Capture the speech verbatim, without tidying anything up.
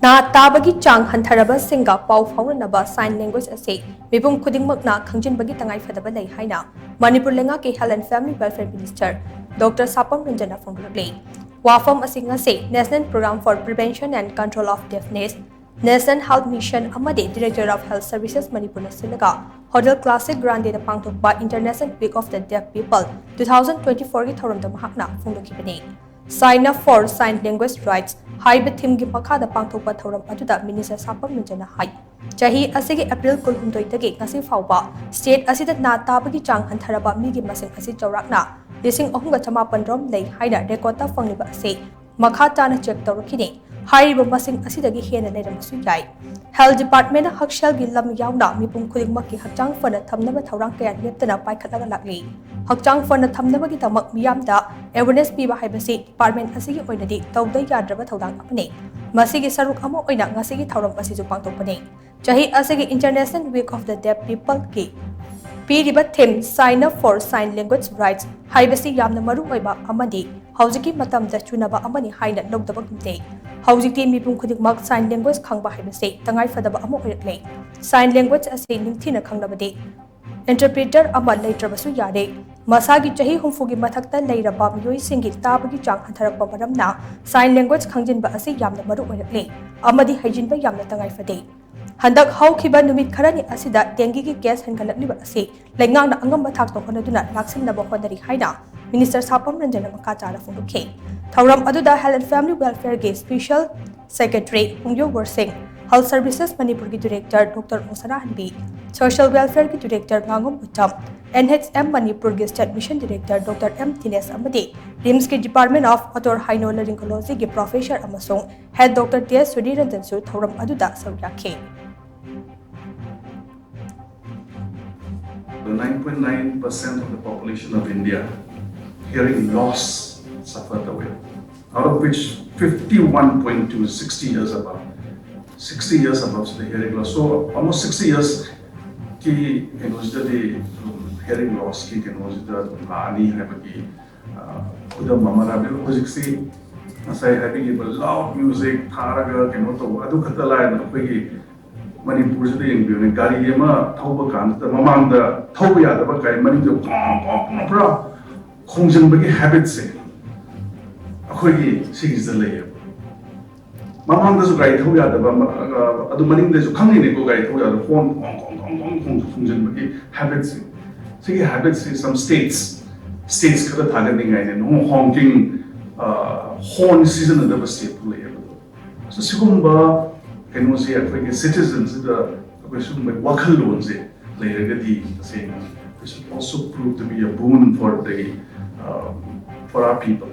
ꯅꯥ ꯇꯥꯕꯒꯤ ꯆꯥꯡ ꯍꯟꯊꯔꯕꯁꯤꯡꯒ ꯄꯥꯎ ꯐꯥꯎꯅꯅꯕ sign language ꯑꯁꯤ ꯃꯤꯄꯨꯝ ꯈꯨꯗꯤꯡꯃꯛꯅ ꯈꯪꯖꯤꯟꯕꯒꯤ ꯇꯉꯥꯏꯐꯗꯕ ꯂꯩ ꯍꯥꯏꯅ ꯃꯅꯤꯄꯨꯔ ꯂꯩꯉꯥꯛꯀꯤ Health and Family Welfare Minister Doctor ꯁꯥꯄꯝ ꯔꯟꯖꯟꯅ ꯐꯣꯡꯗꯣꯔꯛꯂꯤ꯫ ꯋꯥꯐꯝ ꯑꯁꯤ ꯉꯁꯤ National Program for Prevention and Control of Deafness, National Health Mission ꯑꯃꯗꯤ Director of Health Services ꯃꯅꯤꯄꯨꯔꯅ ꯁꯤꯜꯂꯒ Hotel Classic Grandeꯗ ꯄꯥꯡꯊꯣꯛꯄ International Week of the Deaf People two thousand twenty-fourꯒꯤ ꯊꯧꯔꯝꯗ ꯃꯍꯥꯛꯅ ꯐꯣꯡꯗꯣꯛꯈꯤꯕꯅꯤ꯫ Sign up for sign language rights ꯍꯥꯏꯕ themeꯒꯤ ꯃꯈꯥꯗ ꯄꯥꯡꯊꯣꯛꯄ ꯊꯧꯔꯝ ꯑꯗꯨꯗ Minister ꯁꯥꯄꯝ ꯔꯟꯖꯟꯅ ꯍꯥꯏ, ꯆꯍꯤ ꯑꯁꯤꯒꯤ April ꯀꯨꯟꯍꯨꯝꯗꯣꯏꯗꯒꯤ ꯉꯁꯤ ꯐꯥꯎꯕ state ꯑꯁꯤꯗ ꯅꯥ ꯇꯥꯕꯒꯤ ꯆꯥꯡ ꯍꯟꯊꯔꯕ ꯃꯤꯒꯤ ꯃꯁꯤꯡ ꯑꯁꯤ ꯆꯥꯎꯔꯥꯛꯅ ꯂꯤꯁꯤꯡ ꯑꯍꯨꯝꯒ ꯆꯃꯥꯄꯟ ꯔꯣꯝ ꯂꯩ ꯍꯥꯏꯅ recordꯇ ꯐꯪꯂꯤꯕ ꯑꯁꯤ ꯃꯈꯥ ꯇꯥꯅ check ꯇꯧꯔꯛꯈꯤꯅꯤ꯫ ꯍꯥꯏꯔꯤꯕ ꯃꯁꯤꯡ ꯑꯁꯤꯗꯒꯤ ꯍꯦꯟꯅ ꯂꯩꯔꯝꯕꯁꯨ ꯌꯥꯏ꯫ Health Departmentꯅ ꯍꯛꯁꯦꯜꯒꯤ ꯂꯝ ꯌꯥꯎꯅ ꯃꯤꯄꯨꯝ ꯈꯨꯗꯤꯡꯃꯛꯀꯤ ꯍꯛꯆꯥꯡ ꯐꯅ ꯊꯝꯅꯕ ꯊꯧꯔꯥꯡ ꯀꯌꯥ ꯂꯦꯞꯇꯅ ꯄꯥꯏꯈꯠꯂꯒ ꯂꯥꯛꯂꯤ꯫ ꯍꯛꯆꯥꯡ ꯐꯅ ꯊꯝꯅꯕꯒꯤꯗꯃꯛ ꯃꯤꯌꯥꯝꯗ awareness ꯄꯤꯕ ꯍꯥꯏꯕꯁꯤ department ꯑꯁꯤꯒꯤ ꯑꯣꯏꯅꯗꯤ ꯇꯧꯗ ꯌꯥꯗ꯭ꯔꯕ ꯊꯧꯗꯥꯡ ꯑꯃꯅꯤ꯫ ꯃꯁꯤꯒꯤ ꯁꯔꯨꯛ ꯑꯃ ꯑꯣꯏꯅ ꯉꯁꯤꯒꯤ ꯊꯧꯔꯝ ꯑꯁꯤꯁꯨ ꯄꯥꯡꯊꯣꯛꯄꯅꯤ꯫ ꯆꯍꯤ ꯑꯁꯤꯒꯤ International Week of the Deaf Peopleꯒꯤ ꯄꯤꯔꯤꯕ theme Sign up for sign language rights ꯍꯥꯏꯕꯁꯤ ꯌꯥꯝꯅ ꯃꯔꯨ ꯑꯣꯏꯕ ꯑꯃꯗꯤ ꯍꯧꯖꯤꯛꯀꯤ ꯃꯇꯝꯗ ꯆꯨꯅꯕ ꯑꯃꯅꯤ ꯍꯥꯏꯅ ꯂꯧꯗꯕ ꯉꯝꯗꯦ꯫ ꯍꯧꯖꯤꯛꯇꯤ ꯃꯤꯄꯨꯝ ꯈꯨꯗꯤꯡꯃꯛ sign language ꯈꯪꯕ ꯍꯥꯏꯕꯁꯤ ꯇꯉꯥꯏ ꯐꯗꯕ ꯑꯃ ꯑꯣꯏꯔꯛꯂꯦ꯫ Sign language ꯑꯁꯤ ꯅꯤꯡꯊꯤꯅ ꯈꯪꯂꯕꯗꯤ interpreter ꯑꯃ ꯂꯩꯇ꯭ꯔꯕꯁꯨ ꯌꯥꯔꯦ꯫ ꯃꯁꯥꯒꯤ ꯆꯍꯤ ꯍꯨꯝꯐꯨꯒꯤ ꯃꯊꯛꯇ ꯂꯩꯔꯕ ꯃꯤꯑꯣꯏꯁꯤꯡꯒꯤ ꯇꯥꯕꯒꯤ ꯆꯥꯡ ꯍꯟꯊꯔꯛꯄ ꯃꯔꯝꯅ sign language ꯈꯪꯖꯤꯟꯕ ꯑꯁꯤ ꯌꯥꯝꯅ ꯃꯔꯨ ꯑꯣꯏꯔꯛꯂꯦ ꯑꯃꯗꯤ ꯍꯩꯖꯤꯟꯕ ꯌꯥꯝꯅ ꯇꯉꯥꯏ ꯐꯗꯦ꯫ ꯍꯟꯗꯛ ꯍꯧꯈꯤꯕ ꯅꯨꯃꯤꯠ ꯈꯔꯅꯤ ꯑꯁꯤꯗ dengueꯒꯤ case ꯍꯦꯟꯒꯠꯂꯛꯂꯤꯕ ꯑꯁꯤ ꯂꯩꯉꯥꯛꯅ ꯑꯉꯝꯕ ꯊꯥꯛꯇ ꯍꯣꯠꯅꯗꯨꯅ ꯂꯥꯛꯁꯤꯟꯅꯕ ꯍꯣꯠꯅꯔꯤ ꯍꯥꯏꯅ Minister ꯁꯥꯄꯝ ꯔꯟꯖꯟꯅ ꯃꯈꯥ ꯇꯥꯅ ꯐꯣꯡꯗꯣꯛꯈꯤ꯫ ꯊꯧꯔꯝ ꯑꯗꯨꯗ Health and Family Welfareꯒꯤ Special Secretary Pungyou Borsing, Health Services ꯃꯅꯤꯄꯨꯔꯒꯤ Director Doctor Mosna Hanbi, Social Welfareꯒꯤ Director ꯉꯥꯉꯣꯝ ꯎꯇꯝ, NHM ꯃꯅꯤꯄꯨꯔꯒꯤ State Mission Director Doctor M Dinesh ꯑꯃꯗꯤ RIMSꯀꯤ Department of Otorhinolaryngologyꯒꯤ Professor ꯑꯃꯁꯨꯡ Head Doctor ꯇꯤ ꯑꯦꯁ ꯁꯨꯅꯤꯔꯟꯖꯟꯁꯨ ꯊꯧꯔꯝ ꯑꯗꯨꯗ ꯁꯔꯨꯛ ꯌꯥꯈꯤ꯫ The nine point nine percent of the population of India hearing loss suffer the way, out of which fifty-one point two is sixty years above. Sixty years above the hearing loss. So almost sixty years ꯀꯤ ꯀꯩꯅꯣꯁꯤꯗꯗꯤ hearing loss ꯀꯤ ꯀꯩꯅꯣꯁꯤꯗ ꯂꯥꯛꯑꯅꯤ ꯍꯥꯏꯕꯒꯤ ꯈꯨꯗꯝ ꯑꯃ ꯂꯥꯛꯑꯅꯤ꯫ ꯍꯧꯖꯤꯛꯁꯤ ꯉꯁꯥꯏ ꯍꯥꯏꯕꯤꯈꯤꯕ ꯂꯥꯎꯠ ꯃ꯭ꯌꯨꯖꯤꯛ ꯊꯥꯔꯒ ꯀꯩꯅꯣ ꯇꯧꯕ ꯑꯗꯨ ꯈꯛꯇ ꯂꯥꯏꯔꯅ ꯑꯩꯈꯣꯏꯒꯤ ꯃꯅꯤꯄꯨꯔꯁꯤꯗ ꯌꯦꯡꯕꯤꯌꯨꯅꯦ, ꯒꯥꯔꯤ ꯑꯃ ꯊꯧꯕ ꯀꯥꯟꯁꯤꯗ ꯃꯃꯥꯡꯗ ꯊꯧꯕ ꯌꯥꯗꯕ ꯒꯥꯔꯤ ꯃꯅꯤꯡꯗ ꯀꯣꯡ ꯀꯣꯡ ꯀꯣꯡ ꯄꯨꯔꯥ ꯈꯣꯡꯖꯤꯟꯕꯒꯤ ꯍꯦꯕꯤꯠꯁꯦ ꯑꯩꯈꯣꯏꯒꯤ ꯁꯤꯒꯤꯁꯤꯗ ꯂꯩꯌꯦꯕ꯫ ꯃꯃꯥꯡꯗꯁꯨ ꯒꯥꯔꯤ ꯊꯧ ꯌꯥꯗꯕ ꯑꯃ, ꯑ, ꯑꯗꯨ ꯃꯅꯤꯡꯗꯁꯨ ꯈꯪꯉꯤꯅꯦꯀꯣ, ꯒꯥꯔꯤ ꯊꯧ ꯌꯥꯗꯕ ꯍꯣꯔꯟ ꯈꯣꯡ ꯈꯣꯡ ꯈꯣꯡ ꯈꯣꯡ ꯈꯣꯡ ꯈꯣꯡꯖꯤꯟꯕꯒꯤ ꯍꯦꯕꯤꯠꯁꯦ꯫ ꯁꯤꯒꯤ ꯍꯦꯕꯤꯠꯁꯤ some states, states ꯈꯔ ꯊꯥꯒꯠꯅꯤꯡꯉꯥꯏꯅꯦ꯫ No honking, ꯍꯣꯔꯟ ꯁꯤꯖꯤꯟꯅꯗꯕ ꯁ꯭ꯇꯦꯠꯇꯨ ꯂꯩꯌꯦꯕ꯫ So ꯁꯤꯒꯨꯝꯕ ꯀꯩꯅꯣꯁꯦ ꯑꯩꯈꯣꯏꯒꯤ ꯁꯤꯇꯤꯖꯟꯁꯤꯗ ꯑꯩꯈꯣꯏ ꯁꯤꯒꯨꯝꯕ ꯋꯥꯈꯜꯂꯣꯟꯁꯦ ꯂꯩꯔꯒꯗꯤ ꯇꯁꯦꯡꯅ it should also prove to be a boon for the, uh, for our people.